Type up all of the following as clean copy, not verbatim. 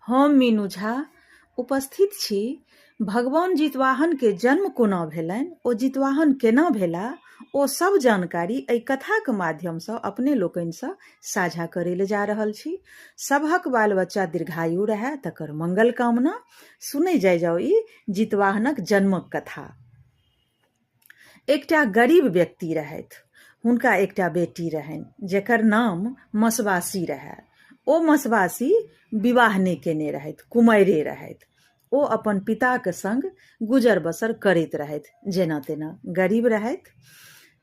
हम मीनू झा उपस्थित छी। भगवान जितवाहनके जन्म कोना भेलनि, ओ जितवाहन केना भेला, ओ सब जानकारी एहि कथाके माध्यमसँ अपने लोकनिसँ साझा करै लए जा रहल छी। सबहक बाल बच्चा दीर्घायु रहए तकर मंगल कामना। सुनै जाइ जाउ ई जितवाहनक जन्मक कथा। एकटा गरीब व्यक्ति रहथि। हुनका एकटा बेटी रहनि जकर नाम मसवासी रहए। ओ मसवासी विवाह नहि केने रहथि, कुमारिए रहथि। ओ अपन पिताक संग गुजर बसर करैत रहथि जेना तेना, गरीब रहथि।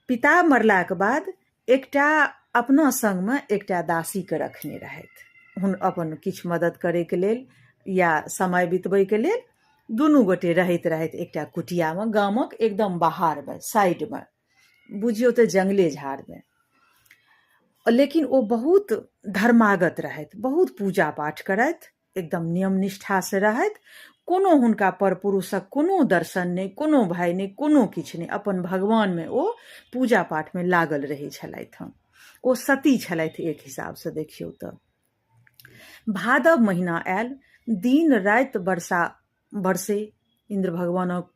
पिता मरलाक बाद एकटा अपना संगमे एकटा दासीके रखने रहथि हुन अपन किछु मदद करैके लेल या समय बितबैके लेल। दुनू गोटे रहैत रहथि एकटा कुटियामे गामक एकदम बाहरमे, साइडमे, बुझियौ तऽ जङ्गले झाड़मे। लेकिन ओ बहुत धर्मागत रहथि, बहुत पूजा पाठ करथि, एकदम नियम निष्ठासँ रहथि। कोनो हुनका पर पुरुषक कोनो दर्शन नहि, कोनो भय नहि, कोनो किछु नहि। अपन भगवानमे ओ पूजा पाठमे लागल रहै छलथि हँ। ओ सती छलथि एक हिसाबसँ देखियौ तऽ। भादव महीना आयल, दिन राति वर्षा बरसै। इन्द्र भगवानक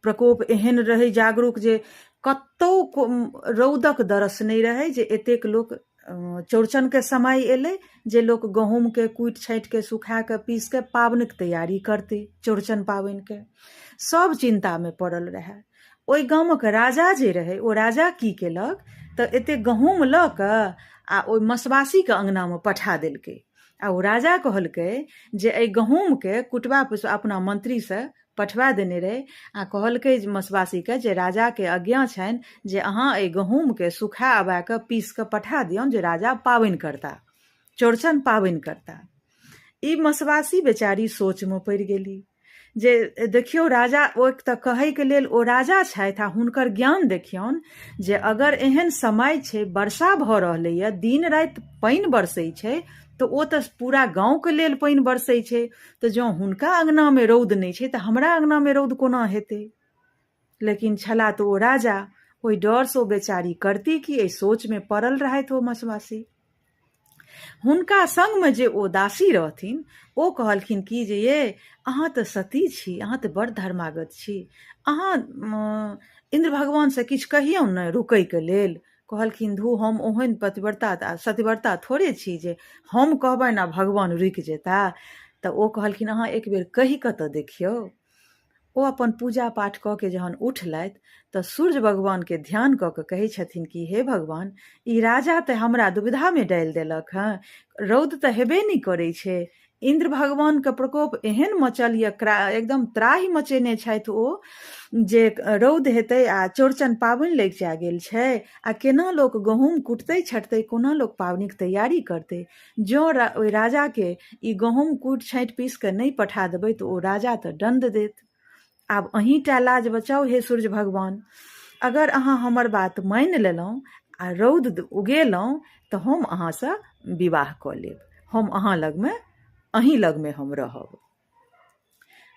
प्रकोप एहन रहै जागरूक जे कतहु रौदक दरस नहि रहै जे एतेक लोक चौड़चनके समय एलै जे लोक गहूँमके कुटि छाँटिके सुखाके पीसके पाबनिके तैयारी करतै। चौड़चन पाबनिके सब चिन्तामे पड़ल रहए। ओहि गामक राजा जे रहै, ओ राजा की केलक तऽ एतेक गहूँम लऽ कऽ आ ओहि मसवासीके अङ्गनामे पठा देलकै आ ओ राजा कहलकै जे एहि गहूँमके कुटबा पिसबा अपना मंत्रीसँ पठबा देने रहै आ कहलकै जे मसवासीके जे राजाके आज्ञा छनि जे अहाँ एहि गहूँमके सुखा अबा कऽ पीस कऽ पठा दियौन जे राजा पाबनि करता, चौड़चन पाबनि करता। ई मसवासी बेचारी सोचमे पड़ि गेली जे देखियौ राजा ओ तऽ कहैके लेल ओ राजा छथि आ हुनकर ज्ञान देखियौन जे अगर एहन समय छै, वर्षा भऽ रहलैए, दिन राति पानि बरसै छै, तऽ ओ तऽ पूरा गाँवके लेल पानि बरसै छै, तऽ जँ हुनका अङ्गनामे रौद नहि छै तऽ हमरा अङ्गनामे रौद कोना हेतै? लेकिन छला तऽ ओ राजा। ओहि डरसँ ओ बेचारी करती की, एहि सोचमे पड़ल रहथि ओ मसवासी। हुनका संगमे जे ओ दासी रहथिन ओ कहलखिन कि जे ये अहाँ तऽ सती छी, अहाँ तऽ बड़ धर्मागत छी, अहाँ इन्द्र भगवानसँ किछु कहियौ ने रुकैके लेल। कहलखिन धू, हम ओहन पतिव्रता सतिव्रता थोड़े छी जे हम कहबनि आ भगवान रुकि जेता। तऽ ओ कहलखिन अहाँ एक बेर कहि कऽ तऽ देखियौ। ओ अपन पूजा पाठ कऽ के जहन उठलथि तऽ सूर्य भगवानके ध्यान कऽ कऽ कहै छथिन कि हे भगवान, ई राजा तऽ हमरा दुविधामे डालि देलक हँ। रौद तऽ हेबे नहि करै छै, इन्द्र भगवानके प्रकोप एहन मचल यऽ, एकदम त्राहि मचेने छथि ओ जे रौद हेतै आ चौड़चन पाबनि लगिचा गेल छै आ केना लोक गहूँम कुटतै छटतै, कोना लोक पाबनिक तैयारी करतै? जँ ओहि राजाके ई गहूँम कुटि छाँटि पीस कऽ नहि पठा देबै तऽ ओ राजा तऽ दण्ड देत। आब अहीँटा लाज बचाउ हे सूर्य भगवान। अगर अहाँ हमर बात मानि लेलहुँ आ रौद उगेलहुँ तऽ हम अहाँसँ विवाह कऽ लेब, हम अहाँ लगमे, अहीँ लगमे हम रहब।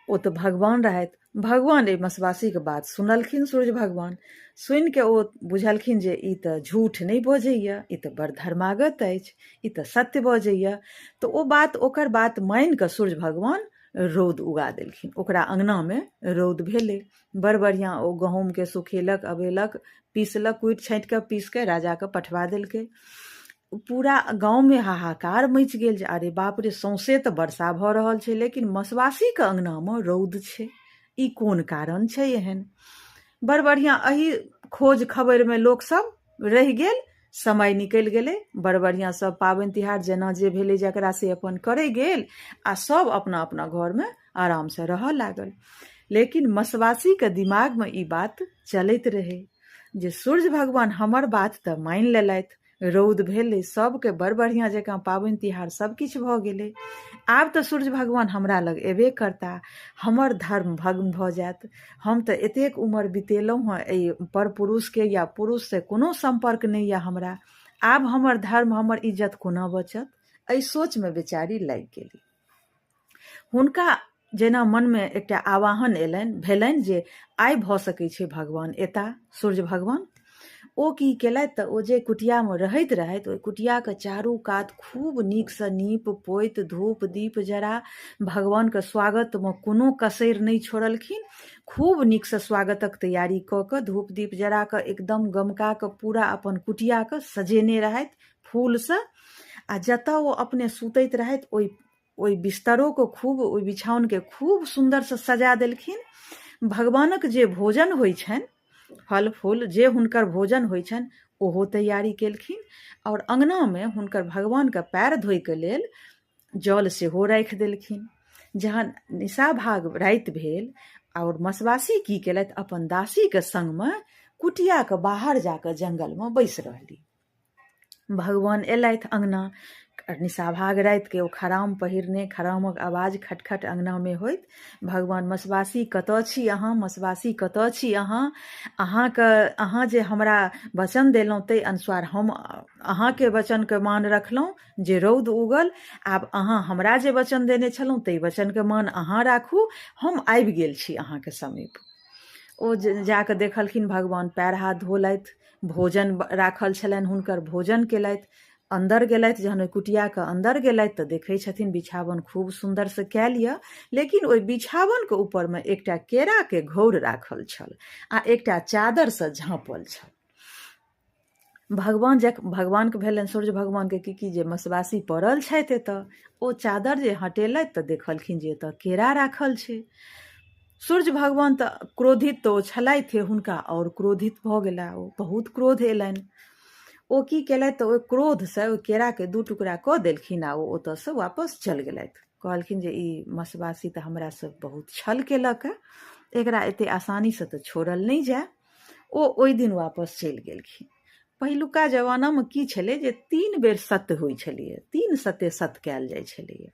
ओ तऽ भगवान रहथि। भगवान एहि मसवासीके बात सुनलखिन। सूर्य भगवान सुनि कऽ ओ बुझलखिन जे ई तऽ झूठ नहि बजैए, ई तऽ बड़ धर्मागत अछि, ई तऽ सत्य बजैए। तऽ ओ बात ओकर बात मानि कऽ सूर्य भगवान रौद उगा देलखिन। ओकरा अङ्गनामे रौद भेलै बड़ बढ़िआँ। ओ गहूँमके सुखेलक, अबेलक, पीसलक, कुटि छाँटि कऽ पीस कऽ राजाके पठबा देलकै। पूरा गाँवमे हाहाकार मचि गेल जे अरे बाप रे, सौँसे तऽ वर्षा भऽ रहल छै लेकिन मसवासीके अङ्गनामे रौद छै, ई कोन कारण छै एहन? बड़ बढ़िआँ एहि खोज खबरिमे लोकसभ रहि गेल। समय निकलि गेलै। बड़ बढ़िआँ सभ पाबनि तिहार जेना जे भेलै जकरा से अपन करै गेल आ सभ अपना अपना घरमे आरामसँ रहऽ लागल। लेकिन मसवासीके दिमागमे ई बात चलैत रहै जे सूर्य भगवान हमर बात तऽ मानि लेलथि, रौद भेलै, सभके बड़ बढ़िआँ जकाँ पाबनि तिहार सभ किछु भऽ गेलै, आब तऽ सूर्य भगवान हमरा लग एबे करता, हमर धर्म भग्न भऽ जायत। हम तऽ एतेक उमर बितेलहुँ हँ, एहि पर पुरुषके या पुरुषसँ कोनो सम्पर्क नहि यऽ हमरा, आब हमर धर्म हमर इज्जत कोना बचत? एहि सोचमे बेचारी लागि गेली। हुनका जेना मनमे एकटा आवाहन एलनि भेलनि जे आइ भऽ सकै छै भगवान एता, सूर्य भगवान। ओ की केलथि तऽ ओ जे कुटियामे रहैत रहथि, ओहि कुटियाके चारू कात खूब नीकसँ नीप पोति, धूप दीप जरा भगवानके स्वागतमे कोनो कसरि नहि छोड़लखिन। खूब नीकसँ स्वागतक तैयारी कऽ कऽ धूप दीप जरा कऽ एकदम गमका कऽ पूरा अपन कुटियाके सजेने रहथि फूलसँ। आ जतऽ ओ अपने सुतैत रहथि ओहि बिस्तरोके खूब, ओहि बिछाओनके खूब सुन्दरसँ सजा देलखिन। भगवानक जे भोजन होइ छनि, फल फूल जे हुनकर भोजन होइ छनि, ओहो तैयारी केलखिन। आओर अङ्गनामे हुनकर भगवानके पएर धोइके लेल जल सेहो राखि देलखिन। जहन निशाभाग राति भेल आओर मसवासी की केलथि, अपन दासीके सङ्गमे कुटियाके बाहर जाकऽ जङ्गलमे बैसि रहली। भगवान एलथि अङ्गना। निशाभाग रातिके ओ खराम पहिरने, खरामक आवाज खटखट अङ्गनामे होइत। भगवान मसवासी कतऽ छी अहाँ, मसवासी कतऽ छी अहाँ, अहाँके अहाँ जे हमरा वचन देलहुँ ताहि अनुसार हम अहाँके वचनके मान रखलहुँ जे रौद उगल। आब अहाँ हमरा जे वचन देने छलहुँ ताहि वचनके मान अहाँ राखू, हम आबि गेल छी अहाँके समीप। ओ जाकऽ देखलखिन भगवान पएर हाथ धोलथि, भोजन राखल छलनि हुनकर, भोजन केलथि। अन्दर गेलथि, जहन ओहि कुटियाके अन्दर गेलथि तऽ देखै छथिन बिछावन खूब सुन्दरसँ कयल यऽ, लेकिन ओहि बिछावनके ऊपरमे एकटा केराके घौर राखल छल आ एकटा चादरसँ झाँपल छल। भगवान जख भगवानके भेलनि, सूर्य भगवानके की की जे मसवासी पड़ल छथि एतऽ। ओ चादर जे हटेलथि तऽ देखलखिन जे एतऽ केरा राखल छै। सूर्य भगवान तऽ क्रोधित तऽ ओ छलथि, हुनका आओर क्रोधित भऽ गेला, ओ बहुत क्रोध एलनि। ओ की केलथि तऽ ओहि क्रोधसँ ओहि केराके दू टुकड़ा कऽ देलखिन आ ओ ओतऽसँ वापस चलि गेलथि। कहलखिन जे ई मसवासी तऽ हमरासँ बहुत छल केलक, एकरा एते आसानीसँ तऽ छोड़ल नहि जाय। ओ ओहि दिन वापस चलि गेलखिन। पहिलुका जमानामे की छलै जे 3 बेर सत्य होइ छलैए, 3 सत्य सत्य कयल जाइ छलैए।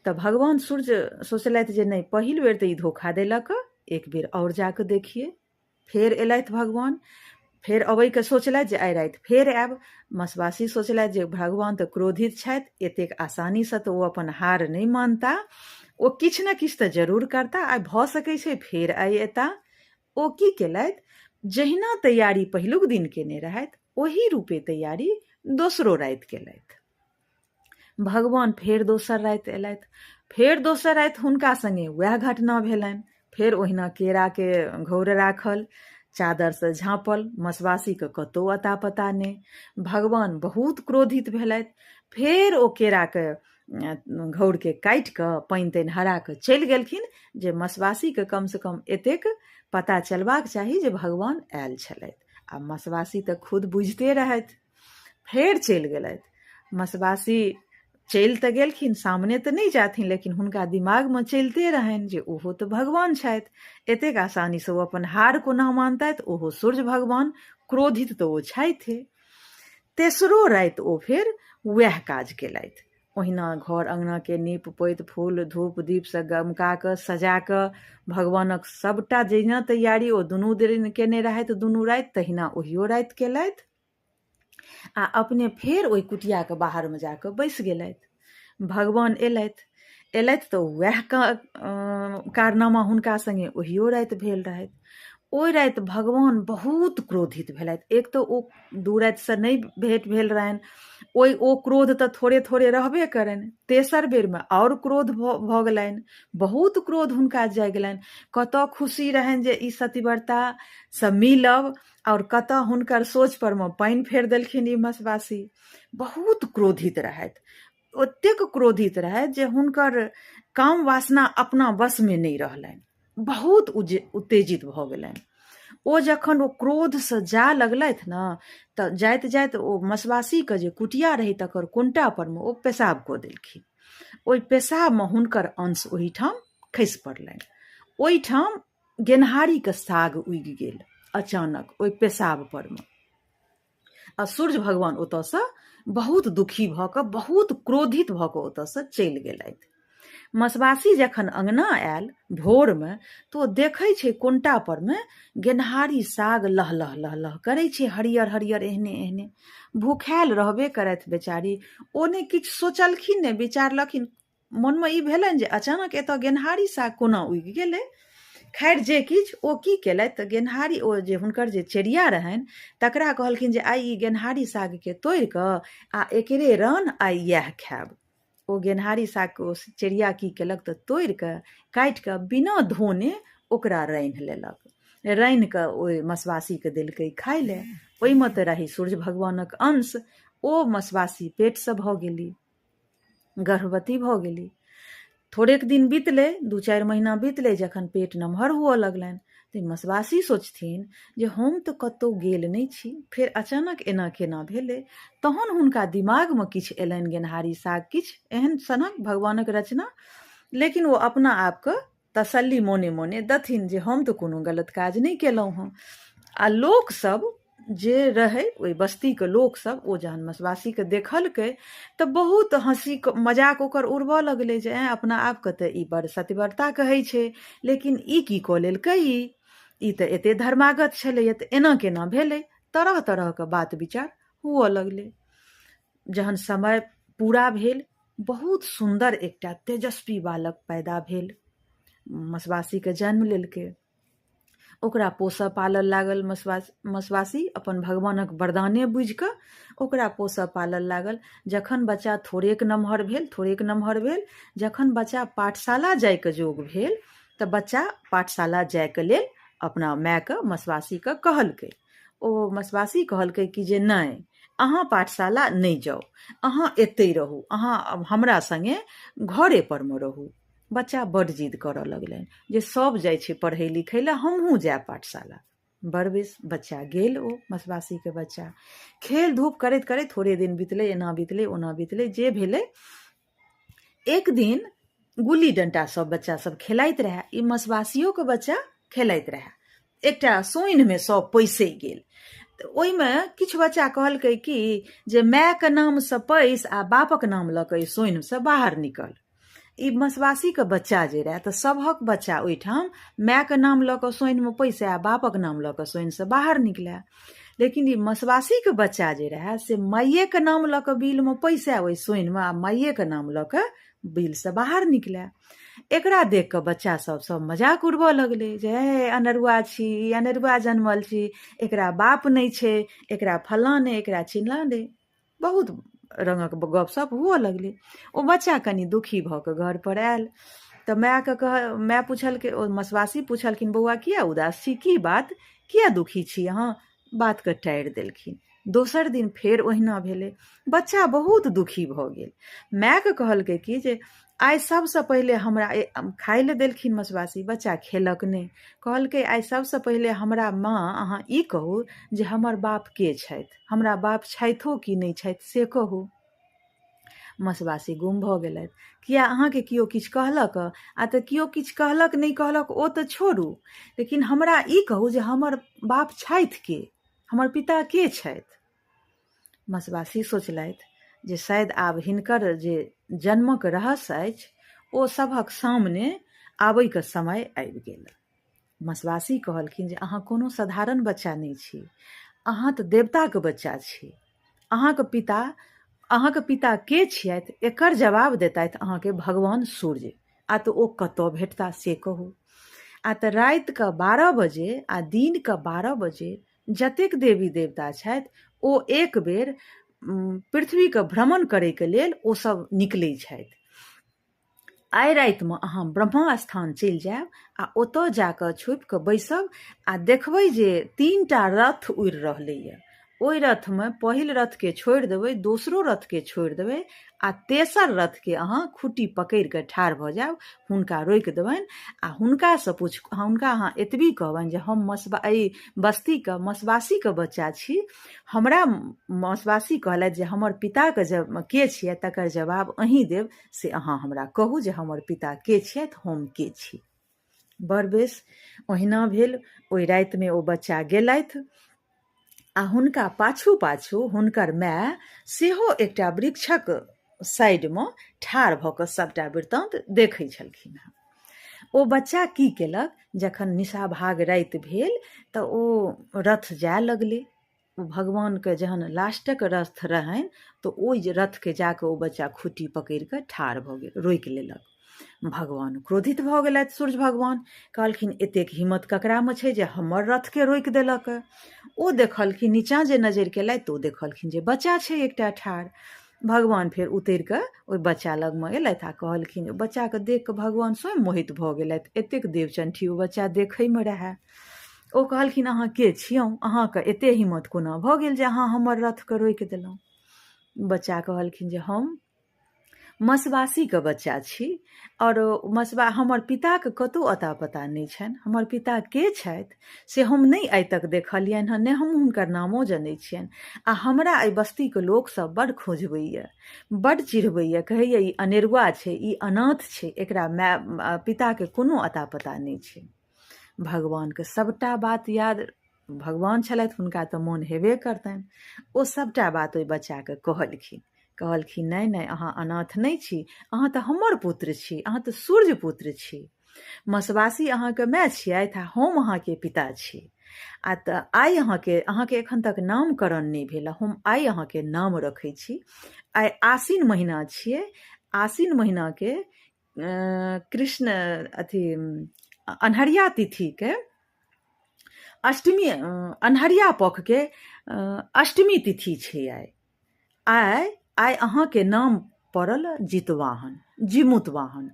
तऽ भगवान सूर्य सोचलथि जे नहि, पहिल बेर तऽ ई धोखा देलक, एक बेर आओर जाकऽ देखियै। फेर एलथि भगवान, फेर अबैके सोचलथि जे आइ राति फेर आयब। मसवासी सोचलथि जे भगवान तऽ क्रोधित छथि, एतेक आसानीसँ तऽ ओ अपन हार नहि मानता, ओ किछु ने किछु तऽ जरूर करता, आइ भऽ सकै छै फेर आइ एता। ओ की केलथि, जहिना तैयारी पहिलुक दिन केने रहथि ओही रूपे तैयारी दोसरो राति केलथि। भगवान फेर दोसर राति एलथि, फेर दोसर राति हुनका सङ्गे वएह घटना भेलनि। फेर ओहिना केराके घौर राखल, चादरसँ झाँपल, मसवासीके कतहु अता पता नहि। भगवान बहुत क्रोधित भेलथि। फेर ओ केराके घौरके काटि कऽ पानि तानि हरा कऽ चलि गेलखिन जे मसवासीके कमसँ कम एतेक पता चलबाक चाही जे भगवान आयल छलथि। आ मसवासी तऽ खुद बुझिते रहथि। फेर चलि गेलथि। मसवासी चलि तऽ गेलखिन, सामने तऽ नहि जाथिन, लेकिन हुनका दिमागमे चलिते रहनि जे ओहो तऽ भगवान छथि, एतेक आसानीसँ ओ अपन हार कोना मानतथि, ओहो सूर्य भगवान, क्रोधित तऽ ओ छथि। तेसरो राति ओ फेर वएह काज केलथि। ओहिना घर अङ्गनाके नीप पोति फूल धूप दीपसँ गमका कऽ सजा कऽ भगवानक सभटा जहिना तैयारी ओ दुनू दिन केने रहथि दुनू राति, तहिना ओहियो राति केलथि। आ अपने फेर ओहि कुटियाके बाहरमे जाकऽ बैसि गेलथि। भगवान एलथि, एलथि तऽ वएह कारनामा हुनका सङ्गे ओहियो राति भेल रहथि। ओहि राति भगवान बहुत क्रोधित भेलथि। एक तऽ ओ 2 रातिसँ नहि भेँट भेल रहनि, ओहि ओ क्रोध तऽ थोड़े थोड़े रहबे करनि, तेसर बेरमे आओर क्रोध भऽ गेलनि, बहुत क्रोध हुनका जागि गेलनि। कतऽ खुशी रहनि जे ई सतीव्रतासँ मिलब, आओर कतऽ हुनकर सोच पर मे पानि फेर देलखिन ई मसवासी। बहुत क्रोधित रहथि, ओतेक क्रोधित रहथि जे हुनकर काम वासना अपना वशमे नहि रहलनि, बहुत उत्तेजित भऽ गेलनि। ओ जखन ओ क्रोधसँ जा लगलथि ने तऽ जाइत जाइत ओ मसवासीके जे कुटिया रहै तकर कोनटा परमे ओ पेशाब कऽ देलखिन। ओहि पेशाबमे हुनकर अंश ओहिठाम खसि पड़लनि। ओहिठाम गेनहारीके साग उगि गेल अचानक ओहि पेशाब परमे। आ सूर्य भगवान ओतऽसँ बहुत दुखी भऽ कऽ बहुत क्रोधित भऽ कऽ ओतऽसँ चलि गेलथि। मसवासी जखन अङ्गना आयल भोरमे तऽ ओ देखै छै कोनटा परमे गेनहारी साग लहलह लहलह करै छै, हरियर हरियर एहने एहने। भूखायल रहबे करथि बेचारी, ओ नहि किछु सोचलखिन नहि विचारलखिन। मोनमे ई भेलनि जे अचानक एतऽ गेनहारी साग कोना उगि गेलै। खैर जे किछु, ओ की केलथि तऽ गेनहारी ओ जे हुनकर जे चेरिया रहनि तकरा कहलखिन जे आइ ई गेनहारी सागके तोड़ि कऽ आ एकरे रान आइ इएह खायब। ओ गेनहारी सागके ओ चेरिया की केलक तऽ तोड़ि कऽ काटि कऽ बिना धोने ओकरा रान्हि लेलक। रान्हि कऽ ओहि मसवासीके देलकै खाय लए। ओहिमे तऽ रहै सूर्य भगवानक अंश। ओ मसवासी पेटसँ भऽ गेली, गर्भवती भऽ गेली। थोड़ेक दिन बितलै, 2-4 महीना बितलै, जखन पेट नमहर हुअ लगलनि तऽ मसवासी सोचथिन जे हम तऽ कतहु गेल नहि छी, फेर अचानक एना केना भेलै। तहन हुनका दिमागमे किछु एलनि, गेनहारी साग किछु एहन सनक भगवानक रचना। लेकिन ओ अपना आपके तसल्ली मोने मोने दथिन जे हम तऽ कोनो गलत काज नहि केलहुँ हँ। आ लोकसभ जे रहै ओहि बस्तीके लोकसभ, ओ जहन मसवासीके देखलकै तऽ बहुत हँसी मजाक ओकर उड़बऽ लगलै जे ऐँ अपना आपके तऽ ई बड़ सतिव्रता कहै छै, लेकिन ई की कऽ लेलकै, ई तऽ एते धर्मागत छलैए तऽ एना केना भेलै। तरह तरहके बात विचार हुअ लगलै। जहन समय पूरा भेल, बहुत सुन्दर एकटा तेजस्वी बालक पैदा भेल, मसवासीके जन्म लेलकै। ओकरा पोसऽ पालऽ लागल मसवासी, अपन भगवानक वरदाने बुझिकऽ ओकरा पोसऽ पालऽ लागल। जखन बच्चा थोड़ेक नमहर भेल, थोड़ेक नमहर भेल, जखन बच्चा पाठशाला जाइके जोग भेल तऽ बच्चा पाठशाला जाइके लेल अपना मायके मसवासीके कहलकै। ओ मसवासी कहलकै कि जे नहि, अहाँ पाठशाला नहि जाउ, अहाँ एतहि रहू, अहाँ हमरा सङ्गे घरे परमे रहू। बच्चा बड्ड जिद करऽ लगलनि जे सब जाइ छै पढ़ै लिखै लए, हमहूँ जायब पाठशाला। बड़ बेस बच्चा गेल, ओ मसवासीके बच्चा खेल धूप करैत करैत थोड़े दिन बितलै, एना बितलै ओना बितलै, जे भेलै। एक दिन गुल्ली डंटा सब बच्चा सब खेलाइत रहए, ई मसवासियोके बच्चा खेलाइत रहए। एकटा सोनिमे सब पैसि गेल। तऽ ओहिमे किछु बच्चा कहलकै कि जे मायके नामसँ पैस आ बापक नाम लऽ कऽ ई सोनिसँ बाहर निकल। ई मसवासीके बच्चा जे रहए तऽ सभक बच्चा ओहिठाम मायके नाम लऽ कऽ सोनिमे पैसए आ बापक नाम लऽ कऽ सोनिसँ बाहर निकलए। लेकिन ई मसवासीके बच्चा जे रहए से माइएके नाम लऽ कऽ बिलमे पैसए ओहि सोनिमे आ माइएके नाम लऽ कऽ बिलसँ बाहर निकलए। एकरा देख कऽ बच्चा सब सब मजाक उड़बऽ लगलै जे हे अनरुआ छी, ई अनरुआ जनमल छी, एकरा बाप नहि छै, एकरा फलाँ नहि, एकरा चिल्लाँ नहि, बहुत रङ्गक गपशप हुअ लगलै। ओ बच्चा कनि दुखी भऽ कऽ घरपर आयल तऽ मायके कह माय पुछलकै, ओ मसवासी पुछलखिन, बौआ किया उदास छी, की बात, किया दुखी छी अहाँ? बातके टारि देलखिन। दोसर दिन फेर ओहिना भेलै, बच्चा बहुत दुखी भऽ गेल। मायके कहलकै कि जे आइ सबसँ पहिले हमरा खाय लए देलखिन मसवासी, बच्चा खेलक नहि। कहलकै आइ सबसँ पहिले हमरा माँ अहाँ ई कहू जे हमर बाप के छथि, हमरा बाप छथिओ कि नहि छथि से कहू। मसवासी गुम भऽ गेलथि। किया अहाँके केओ किछु कहलक? आ तऽ केओ किछु कहलक नहि कहलक ओ तऽ छोड़ू, लेकिन हमरा ई कहू जे हमर बाप छथि के, हमर पिता के छथि? मसवासी सोचलथि जे शायद आब हिनकर जे जन्मक रहस्य अछि ओ सभक सामने आबैके समय आबि गेल। मसवासी कहलखिन जे अहाँ कोनो साधारण बच्चा नहि छी, अहाँ तऽ देवताके बच्चा छी। अहाँके पिता के छियथि एकर जवाब देतथि अहाँके भगवान सूर्य। आ तऽ ओ कतऽ भेटता से कहू। आ तऽ रातिके 12 बजे आ दिनके 12 बजे जतेक देवी देवता छथि ओ एक बेर पृथ्वीके भ्रमण करैके लेल ओ सब निकलै छथि। आइ रातिमे अहाँ ब्रह्मा स्थान चलि जायब आ ओतऽ जाकऽ छुपिकऽ बैसब आ देखबै जे 3टा रथ उड़ि रहलैए। ओहि रथमे पहिल रथके छोड़ि देबै, दोसरो रथके छोड़ि देबै आ तेसर रथके अहाँ खुट्टी पकड़िकऽ ठाढ़ भऽ जायब, हुनका रोकि देबनि आ हुनकासँ पूछ हुनका अहाँ एतबी कहबनि जे हम एहि बस्तीके मसवासीके बच्चा छी, हमरा मसवासी कहलथि जे हमर पिताके के छियै तकर जवाब अहीँ देब, से अहाँ हमरा कहू जे हमर पिता के छियथि, हम के छी। बड़ बेस ओहिना भेल। ओहि रातिमे ओ बच्चा गेलथि आ हुनका पाछू पाछू हुनकर माय सेहो एकटा वृक्षक साइडमे ठाढ़ भऽ कऽ सभटा वृत्तान्त देखै छलखिन हँ। ओ बच्चा की केलक, जखन निशाभाग राति भेल तऽ ओ रथ जाय लगलै। ओ भगवानके जहन लास्टक रथ रहनि तऽ ओहि रथके जाकऽ ओ बच्चा खुट्टी पकड़िकऽ ठाढ़ भऽ गेल, रोकि लेलक। भगवान क्रोधित भऽ गेलथि। सूर्य भगवान कहलखिन, एतेक हिम्मत ककरामे छै जे हमर रथके रोकि देलक? ओ देखलखिन, नीचाँ जे नजरि केलथि तऽ ओ देखलखिन जे बच्चा छै एकटा ठाढ़। भगवान फेर उतरि कऽ ओहि बच्चा लगमे एलथि आ कहलखिन, बच्चाके देख कऽ भगवान स्वयं मोहित भऽ गेलथि, एतेक देवचंठी ओ बच्चा देखैमे रहए। ओ कहलखिन, अहाँ के छियौ? अहाँके एते हिम्मत कोना भऽ गेल जे अहाँ हमर रथके रोकि देलहुँ? बच्चा कहलखिन जे हम मसवासीके बच्चा छी आओर मसवा हमर पिताके कतहु अता पता नहि छनि। हमर पिता के छथि से हम नहि आइ तक देखलियनि हँ, नहि हम हुनकर नामो जनै छियनि। आ हमरा एहि बस्तीके लोकसभ बड्ड खोजबैए, बड्ड चिढ़बैए, कहैए ई अनेरुआ छै, ई अनाथ छै, एकरा माय पिताके कोनो अता पता नहि छै। भगवानके सभटा बात याद, भगवान छलथि, हुनका तऽ मोन हेबे करतनि। ओ सभटा बात ओहि बच्चाके कहलखिन। कहलखिन, नहि नहि, अहाँ अनाथ नहि छी, अहाँ तऽ हमर पुत्र छी, अहाँ तऽ सूर्य पुत्र छी। मसवासी अहाँके माय छियथि आ हम अहाँके पिता छी। आ तऽ आइ अहाँके एखन तक नामकरण नहि भेल, हम आइ अहाँके नाम रखै छी। आइ आसिन महीना छियै, आसिन महीनाके कृष्ण अथी अन्हरिया तिथिके अष्टमी, अन्हरिया पखके अष्टमी तिथि छै आइ। आइ आइ अहाँके नाम पड़ल जितवाहन, जिमुत वाहन।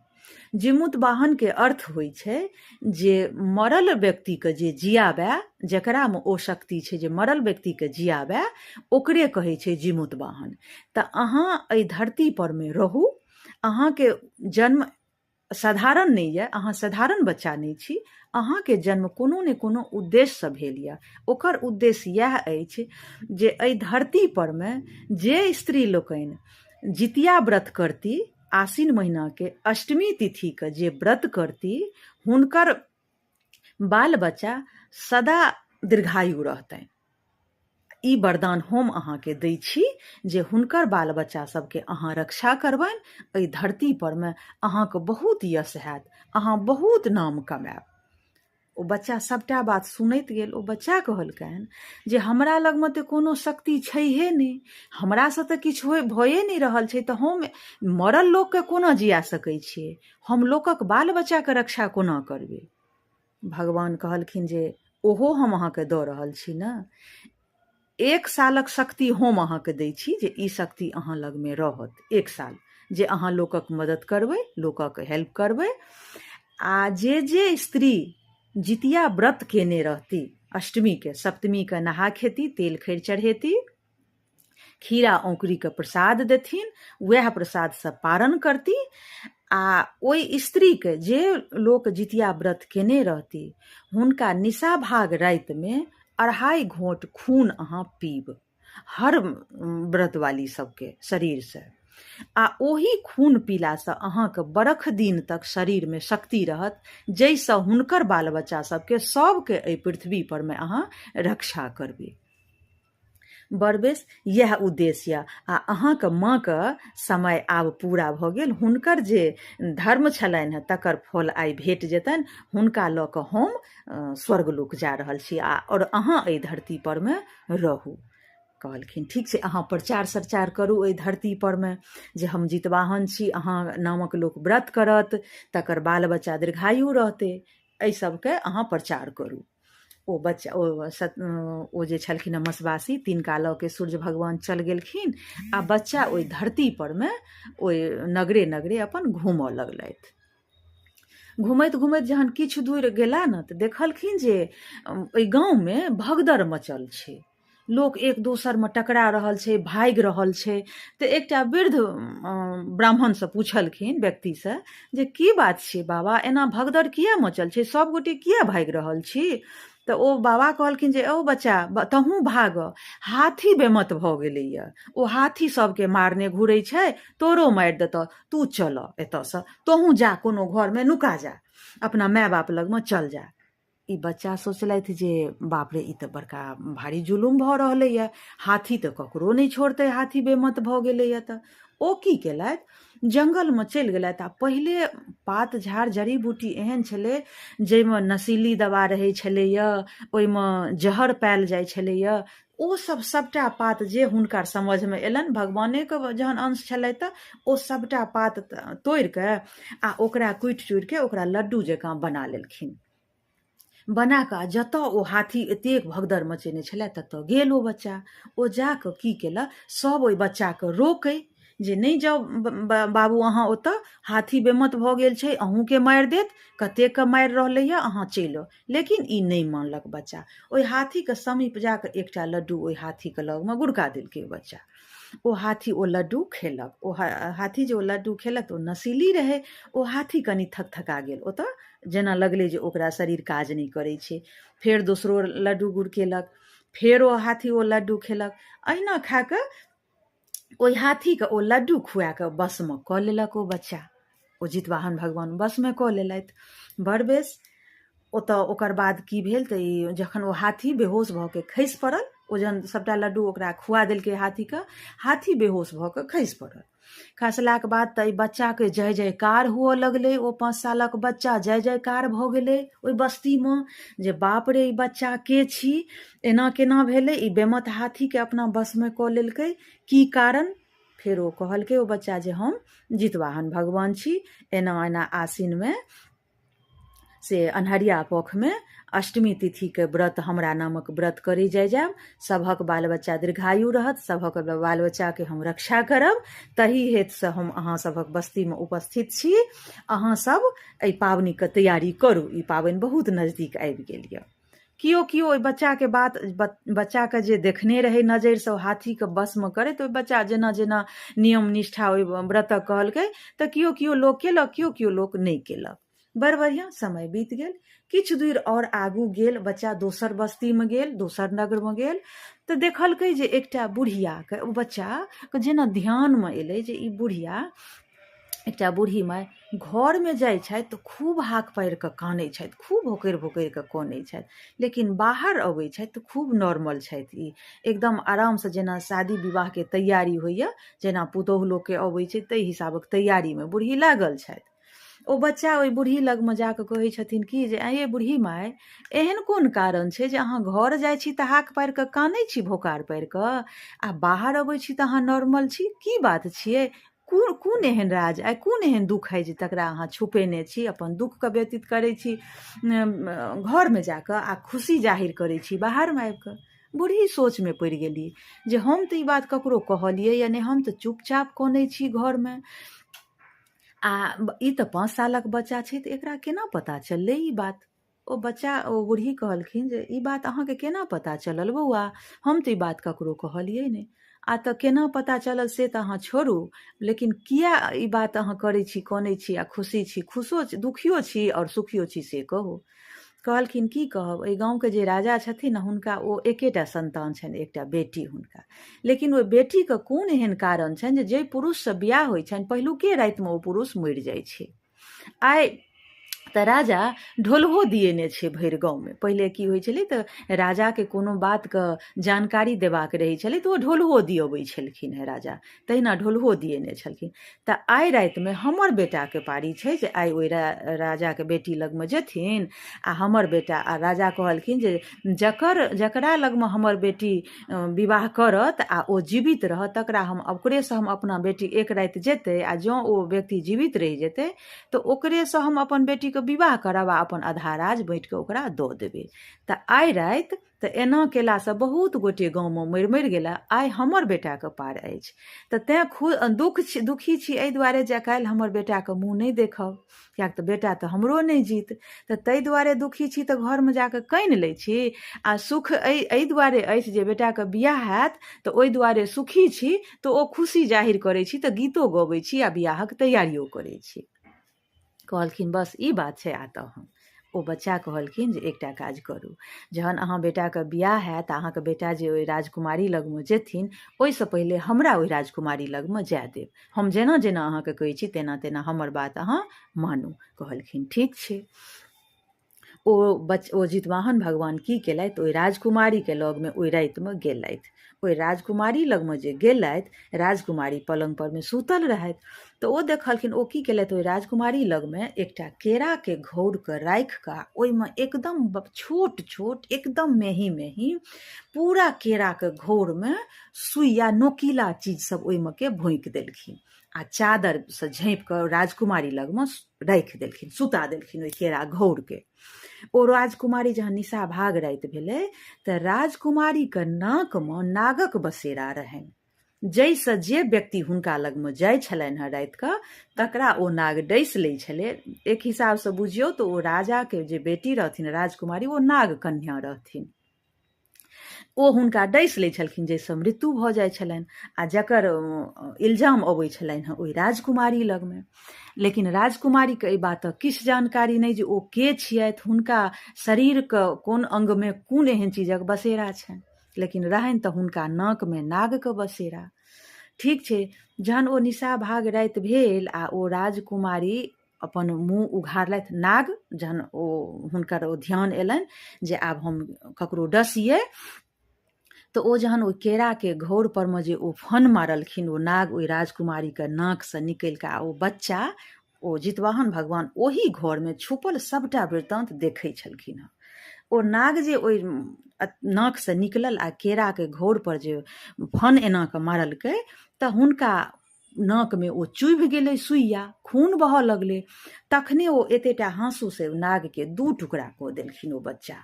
जिमुत वाहनके अर्थ होइ छै जे मरल व्यक्तिके जे जियाबए, जकरामे ओ शक्ति छै जे मरल व्यक्तिके जियाबए, ओकरे कहै छै जिमुत वाहन। तऽ अहाँ एहि धरती परमे रहू। अहाँके जन्म साधारण नहि यऽ, अहाँ साधारण बच्चा नहि छी। अहाँके जन्म कोनो ने कोनो उद्देश्यसँ भेल यऽ। ओकर उद्देश्य इएह अछि जे एहि धरती परमे जे स्त्री लोकनि जितिया व्रत करती, आसिन महीनाके अष्टमी तिथिके जे व्रत करती, हुनकर बाल बच्चा सदा दीर्घायु रहतनि। ई वरदान हम अहाँके दै छी जे हुनकर बाल बच्चा सबके अहाँ रक्षा करबनि। एहि धरती परमे अहाँके बहुत यश हैत, अहाँ बहुत नाम कमायब। ओ बच्चा सभटा बात सुनैत गेल। ओ बच्चा कहलकनि जे हमरा लगमे तऽ कोनो शक्ति छैहे नहि, हमरासँ तऽ किछु होइ भए नहि रहल छै, तऽ हम मरल लोकके कोना जिया सकै छियै? हम लोकक बाल बच्चाके रक्षा कोना करबै? भगवान कहलखिन जे ओहो हम अहाँके दऽ रहल छी ने, एक सालक शक्ति हम अहाँके दै छी जे ई शक्ति अहाँ लगमे रहत एक साल, जे अहाँ लोकक मदद करबै, लोकक हेल्प करबै। आ जे जे स्त्री जितिया व्रत केने रहती, अष्टमीके सप्तमीके नहा खेती, तेल खैर चढ़ेती, खीरा औंकरीके प्रसाद देथिन, उएह प्रसादसँ पारण करती, आ ओहि स्त्रीके जे लोक जितिया व्रत केने रहती हुनका निशाभाग रातिमे 2.5 घोंट खून अहाँ पीब, हर व्रतवाली सबके शरीरसँ। आ ओहि खून पीलासँ अहाँके बरख दिन तक शरीरमे शक्ति रहत, जाहिसँ हुनकर बाल बच्चा सबके सबके एहि पृथ्वी परमे अहाँ रक्षा करबै। बड़ बेस, इएह उद्देश्य यऽ। आ अहाँके माँके समय आब पूरा भऽ गेल, हुनकर जे धर्म छलनि हेँ तकर फल आइ भेट जेतनि। हुनका लऽ कऽ हम स्वर्गलोक जा रहल छी आ आओर अहाँ एहि धरती परमे रहू। कहलखिन, ठीक छै, अहाँ प्रचार सरचार करू एहि धरती परमे जे हम जितवाहन छी, अहाँ नामक लोक व्रत करत तकर बाल बच्चा दीर्घायु रहतै, एहि सबके अहाँ प्रचार करू। ओ बच्चा ओ ओ जे छलखिन हँ मसवासी, तिनका लऽ के सूर्य भगवान चल गेलखिन आ बच्चा ओहि धरती परमे ओहि नगरे नगरे अपन घूमऽ लगलथि। घुमैत घुमैत जहन किछु दूर गेला ने तऽ देखलखिन जे ओहि गाँवमे भगदड़ मचल छै, लोक एक दोसरमे टकरा रहल छै, भागि रहल छै। तऽ एकटा वृद्ध ब्राह्मणसँ पुछलखिन व्यक्तिसँ जे की बात छियै बाबा, एना भगदड़ किए मचल छै, सभगोटे किए भागि रहल छी? तऽ ओ बाबा कहलखिन जे औ बच्चा, तहूँ भागऽ, हाथी बेमत भऽ गेलैए, ओ हाथी सभके मारने घुरै छै, तोरो मारि देतऽ, तू चलऽ एतऽसँ, तोहूँ जा कोनो घरमे नुका जा, अपना माय बाप लगमे चल जा। ई बच्चा सोचलथि जे बाप रे, ई तऽ बड़का भारी जुलुम भऽ रहलैए, हाथी तऽ ककरो नहि छोड़तै, हाथी बेमत भऽ गेलैए। तऽ ओ की केलथि जंगलमे चलि गेलथि आ पहिले पात झाड़ जड़ी बूटी एहन छलै जाहिमे नशीली दवा रहै छलैए, ओहिमे जहर पायल जाइ छलैए। ओ सब सबटा पात जे हुनका समझमे एलनि, भगवानेके जहन अंश छलै, तऽ ओ सबटा पात तोड़िके आ ओकरा कुटि चुड़िके ओकरा लड्डू जकाँ बना लेलखिन। बना कऽ जतऽ ओ हाथी एतेक भगदड़ मचेने छलै ततऽ गेल ओ बच्चा। ओ जा कऽ की केलक, सब ओहि बच्चाके रोकै जे नहि जाउ बाबू अहाँ ओतऽ, हाथी बेमत भऽ गेल छै, अहूँके मारि देत, कतेकके मारि रहलैए, अहाँ चलि आउ। लेकिन ई नहि मानलक बच्चा। ओहि हाथीके समीप जा कऽ एकटा लड्डू ओहि हाथीके लगमे गुड़का देलकै ओ बच्चा। ओ हाथी ओ लड्डू खेलक। ओ हाथी जे ओ लड्डू खेलक तऽ ओ नशीली रहै। ओ हाथी कनि थकथका गेल ओतऽ, जेना लगलै जे ओकरा शरीर काज नहि करै छै। फेर दोसरो लड्डू गुड़केलक, फेर ओ हाथी ओ लड्डू खेलक। अहिना खा कऽ ओहि हाथीके ओ लड्डू खुआ कऽ वशमे कऽ लेलक ओ बच्चा। ओ जितवाहन भगवान वशमे कऽ लेलथि। बड़ बेस, ओतऽ ओकर बाद की भेल तऽ ई जखन ओ हाथी बेहोश भऽ के खसि पड़ल, ओ जहन सभटा लड्डू ओकरा खुआ देलकै हाथीके, हाथी बेहोश भऽ कऽ खसि पड़ल। खसलाके बाद तऽ एहि बच्चाके जय जयकार हुअ लगलै। ओ 5 सालक बच्चा जय जयकार भऽ गेलै ओहि बस्तीमे जे बाप रे, ई बच्चा के छी, एना केना भेलै, ई बेमत हाथीके अपना वशमे कऽ लेलकै, की कारण? फेर ओ कहलकै ओ बच्चा जे हम जितवाहन भगवान छी, एना एना आसिनमे से अन्हरिया पखमे अष्टमी तिथिके व्रत, हमरा नामक व्रत करै जाय जायब, सभक बाल बच्चा दीर्घायु रहत, सभक बाल बच्चाके हम रक्षा करब, तही हेतुसँ हम अहाँ सभक बस्तीमे उपस्थित छी। अहाँ सब एहि पाबनिके तैयारी करू, ई पाबनि बहुत नजदीक आबि गेल यऽ। केओ केओ ओहि बच्चाके बात, बच्चाके जे देखने रहै नजरिसँ ओ हाथीके वशमे करैत, ओहि बच्चा जेना जेना नियम निष्ठा ओहि व्रतक कहलकै तऽ केओ केओ लोक केलक, केओ केओ लोक नहि केलक। बड़ बढ़िआँ समय बीत गेल। किछु दूर आओर आगू गेल बच्चा, दोसर बस्तीमे गेल, दोसर नगरमे गेल तऽ देखलकै जे एकटा बुढ़ियाके ओ बच्चाके जेना ध्यानमे एलै जे ई बुढ़िया, एकटा बूढ़ी माय घरमे जाइ छथि तऽ खूब हाक पारि कऽ कानै छथि, खूब भोकरि भोकरि कऽ कनै छथि, लेकिन बाहर अबै छथि तऽ खूब नॉर्मल छथि, ई एकदम आरामसँ, जेना शादी विवाहके तैयारी होइए, जेना पुतोहु लोकके अबै छै, ताहि हिसाबक तैयारीमे बूढ़ी लागल छथि। ओ बच्चा ओहि बूढ़ी लगमे जा कऽ कहै छथिन कि जे आँय ये बूढ़ी माय, एहन कोन कारण छै जे अहाँ घर जाइ छी तऽ हाक पारि कऽ कानै छी, भोकार पारि कऽ, आ बाहर अबै छी तऽ अहाँ नॉर्मल छी? की बात छियै? कोन कोन एहन राज आइ, कोन एहन दुःख हइ जे तकरा अहाँ छुपेने छी, अपन दुःखके व्यतीत करै छी घरमे जाकऽ आ खुशी जाहिर करै छी बाहरमे आबिकऽ? बूढ़ी सोचमे पड़ि गेली जे हम तऽ ई बात ककरो कहलियै या नहि, हम तऽ चुपचाप कनै छी घरमे, आ ई तऽ 5 सालक बच्चा छै, तऽ एकरा केना पता चललै ई बात? ओ बच्चा, ओ बूढ़ी कहलखिन जे ई बात अहाँके केना पता चलल बौआ? हम तऽ ई बात ककरो कहलियै नहि। आ तऽ केना पता चलल से तऽ अहाँ छोड़ू, लेकिन किया ई बात अहाँ करै छी, कनै छी आ खुशी छी, खुशो दुखियो छी आओर सुखियो छी, से कहू। कहलखिन की कहब, एहि गाँवके जे राजा छथिन ने, हुनका ओ एकेटा संतान छनि, एकटा बेटी हुनका। लेकिन ओहि बेटीके कोन एहन कारण छनि जे जाहि पुरुषसँ बियाह होइ छनि, पहिलुके रातिमे ओ पुरुष मरि जाइ छै। आइ तऽ राजा ढोलहो दिएने छै भरि गाँवमे। पहिले की होइ छलै तऽ राजाके कोनो बातके जानकारी देबाक रहै छलै तऽ ओ ढोलहो दिअबै छलखिन हेँ राजा, तहिना ढोलहो दिएने छलखिन। तऽ आइ रातिमे हमर बेटाके पारी छै जे आइ ओहि राजाके बेटी लगमे जेथिन आ हमर बेटा, आ राजा कहलखिन जे जकर जकरा लगमे हमर बेटी विवाह करत आ ओ जीवित रहत, तकरा हम, ओकरेसँ हम अपना बेटी एक राति जेतै, आ जँ ओ व्यक्ति जीवित रहि जेतै तऽ ओकरेसँ हम अपन बेटीके विवाह करब आ अपन आधा राज बाँटिकऽ ओकरा दऽ देबै। तऽ आइ राति तऽ एना केलासँ बहुत गोटे गाँवमे मरि मरि गेला, आइ हमर बेटाके पार अछि, तऽ तेँ दुख छी, दुखी छी एहि दुआरे जे काल्हि हमर बेटाके मुँह नहि देखब, किएक तऽ बेटा तऽ हमरो नहि जीत, तऽ ताहि दुआरे दुखी छी तऽ घरमे जा कऽ कानि लै छी, आ सुख एहि दुआरे अछि जे बेटाके बियाह हैत तऽ ओहि दुआरे सुखी छी, तऽ ओ खुशी जाहिर करै छी तऽ गीतो गबै छी आ बियाहक तैयारियो करै छी। कहलखिन बस ई बात छै? आ तहन ओ बच्चा कहलखिन जे एकटा काज करू, जहन अहाँ बेटाके बियाह हैत, अहाँके बेटा जे ओहि राजकुमारी लगमे जेथिन, ओहिसँ पहिले हमरा ओहि राजकुमारी लगमे जाय देब। हम जेना जेना अहाँके कहै छी तेना तेना हमर बात अहाँ मानू। कहलखिन ठीक छै। ओ बच ओ जितवाहन भगवान की केलथि, ओहि राजकुमारीके लगमे ओहि रातिमे गेलथि। ओहि राजकुमारी लगमे जे गेलथि, राजकुमारी पलङ्ग परमे सुतल रहथि, तऽ ओ देखलखिन। ओ की केलथि, ओहि राजकुमारी लगमे एकटा केराके घौरके राखि कऽ ओहिमे एकदम छोट छोट, एकदम मेही मेही पूरा केराके घौरमे सुइया नोकीला चीज सब ओहिमे के भोँकि देलखिन आ चादरसँ झाँपि कऽ राजकुमारी लगमे राखि देलखिन, सुता देलखिन ओहि केरा घौरके। ओ राजकुमारी जहन निशा भाग राति भेलै तऽ राजकुमारीके नाकमे नागक बसेरा रहनि, जाहिसँ जे व्यक्ति हुनका लगमे जाइ छलनि हेँ रातिके तकरा ओ नाग डसि लै छलै। एक हिसाबसँ बुझियौ तऽ ओ राजाके जे बेटी रहथिन राजकुमारी, ओ नाग कन्या रहथिन। ओ हुनका डसि लै छलखिन, जाहिसँ मृत्यु भऽ जाइ छलनि आ जकर इल्जाम अबै छलनि हेँ ओहि राजकुमारी लगमे। लेकिन राजकुमारीके एहि बातक किछु जानकारी नहि जे ओ के छियथि, हुनका शरीरके कोन अङ्गमे कोन एहन चीजक बसेरा छनि, लेकिन रहनि तऽ हुनका नाकमे नागके बसेरा। ठीक छै, जहन ओ निशा भाग राति भेल आ ओ राजकुमारी अपन मुँह उघारलथि, नाग जहन ओ हुनकर ओ ध्यान अयलनि जे आब हम ककरो डसियै, तऽ ओ जहन ओहि केराके घौर परमे जे ओ फन मारलखिन, ओ नाग ओहि राजकुमारीके नाकसँ निकलि कऽ आ ओ बच्चा ओ जितवाहन भगवान ओहि घरमे छुपल सभटा वृत्तान्त देखै छलखिन हँ। ओ नाग जे ओहि नाकसँ निकलल आ केराके घौर पर जे फन एना कऽ मारलकै तऽ हुनका नाकमे ओ चुभि गेलै सुइया, खून बहऽ लगलै। तखने ओ एतेटा हाँसूसँ नागके दू टुकड़ा कऽ देलखिन ओ बच्चा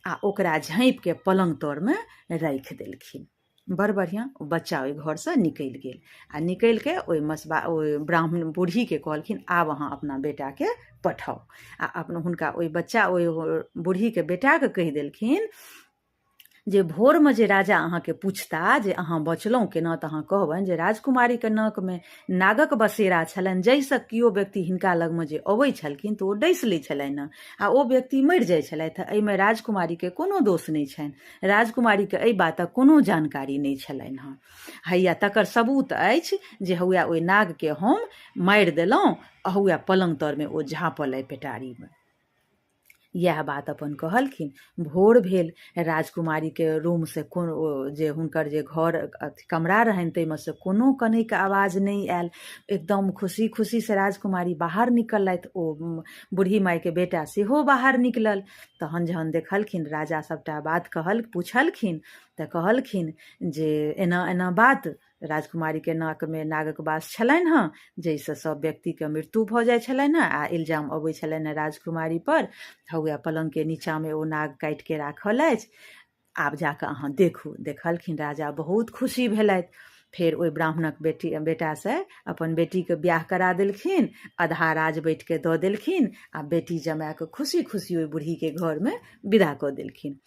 आ ओकरा झाँपिके पलङ्ग तरमे राखि देलखिन। बड़ बढ़िआँ, ओ बच्चा ओहि घरसँ निकलि गेल आ निकलिके ओहि मसबा ओहि ब्राह्मण बूढ़ीके कहलखिन, आब अहाँ अपना बेटाके पठाउ। आ अपन हुनका ओहि बच्चा ओहि बूढ़ीके बेटाके कहि देलखिन जे भोरमे जे राजा अहाँके पुछता जे अहाँ बचलहुँ केना, तऽ अहाँ कहबनि जे राजकुमारीके नाकमे नागक बसेरा छलनि, जाहिसँ केओ व्यक्ति हिनका लगमे जे अबै छलखिन तऽ ओ डसि लै छलनि आ ओ व्यक्ति मरि जाइ छलथि। एहिमे राजकुमारीके कोनो दोष नहि छनि। राजकुमारीके एहि बातक कोनो जानकारी नहि छलनि हँ। हैया तकर सबूत अछि जे हौआ ओहि नागके हम मारि देलहुँ, हौआ पलङ्ग तरमे ओ झाँपल अइ पेटारीमे। इएह बात अपन कहलखिन। भोर भेल, राजकुमारीके रूमसँ कोनो जे हुनकर जे घर अथी कमरा रहनि ताहिमे से कोनो कनैके आवाज नहि आयल। एकदम खुशी खुशीसँ राजकुमारी बाहर निकललथि, ओ बूढ़ी मायके बेटा सेहो बाहर निकलल। तहन जहन देखलखिन राजा सभटा बात कहल पुछलखिन तऽ कहलखिन जे एना एना बात, राजकुमारीके नाकमे नागक वास छलनि हँ, जाहिसँ सभ व्यक्तिके मृत्यु भऽ जाइ छलनि हँ आ इल्जाम अबै छलनि हँ राजकुमारीपर। हौए पलङ्गके नीचाँमे ओ नाग काटिके राखल अछि, आब जाकऽ अहाँ देखू। देखलखिन राजा, बहुत खुशी भेलथि। फेर ओहि ब्राह्मणक बेटी बेटासँ अपन बेटीके बियाह करा देलखिन, आधा राज बैठके दऽ देलखिन आ बेटी जमाएके खुशी खुशी ओहि बूढ़ीके घरमे विदा कऽ देलखिन।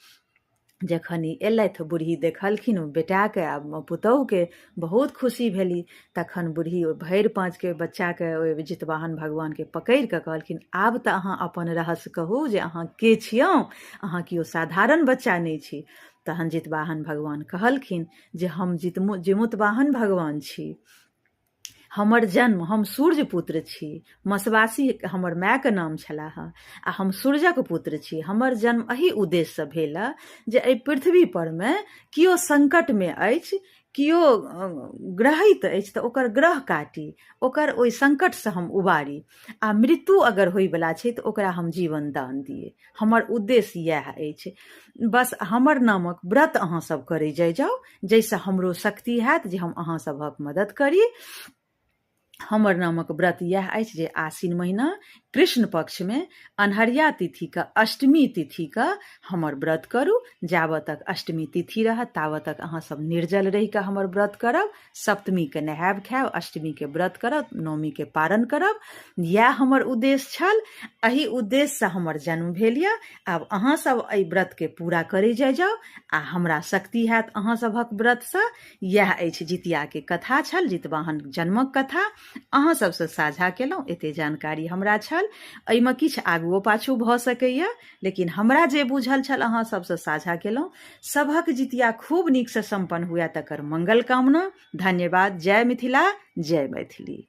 जखन ई अयलथि, बूढ़ी देखलखिन बेटाके आ पुतहुके, बहुत खुशी भेली। तखन बूढ़ी ओहि भरि पाँचके बच्चाके ओहि जितवाहन भगवानके पकड़ि कऽ कहलखिन, आब तऽ अहाँ अपन रहस्य कहू जे अहाँ के छियौं, अहाँ केओ साधारण बच्चा नहि छी। तहन जितवाहन भगवान कहलखिन जे हम जिमुतवाहन भगवान छी, हमर जन्म, हम सूर्य पुत्र छी, मसवासी हमर मायके नाम छलाह आ हम सूर्यक पुत्र छी। हमर जन्म एहि उद्देश्यसँ भेल जे एहि पृथ्वी परमे केओ संकटमे अछि, केओ ग्रहित अछि तऽ ओकर ग्रह काटी, ओकर ओहि संकटसँ हम उबारी आ मृत्यु अगर होइवला छै तऽ ओकरा हम जीवन दान दियै। हमर उद्देश्य इएह अछि। बस हमर नामक व्रत अहाँ सब करै जाइ जाउ, जाहिसँ हमरो शक्ति हैत जे हम अहाँ सभक मदद करी। हमर नामक व्रत इएह अछि जे आश्विन महीना कृष्ण पक्षमे अन्हरिया तिथिके अष्टमी तिथिके हमर व्रत करू। जाबत तक अष्टमी तिथि रहत ताबत तक अहाँ सब निर्जल रहि कऽ हमर व्रत करब। सप्तमीके नहायब खायब, अष्टमीके व्रत करब, नवमीके पारण करब। इएह हमर उद्देश्य छल, एहि उद्देश्यसँ हमर जन्म भेल यऽ। आब अहाँ सब एहि व्रतके पूरा करै जाइ जाउ आ हमरा शक्ति हैत अहाँ सभक व्रतसँ। इएह अछि जितियाके कथा छल, जितवाहन जन्मक कथा अहाँ सबसँ साझा केलहुँ। एते जानकारी हमरा छल, एहिमे किछु आगुओ पाछू भऽ सकैए, लेकिन हमरा जे बुझल छल अहाँ सबसँ साझा केलहुँ। सभक जितिया खूब नीकसँ सम्पन्न हुए तकर मंगल कामना। धन्यवाद। जय मिथिला, जय मैथिली।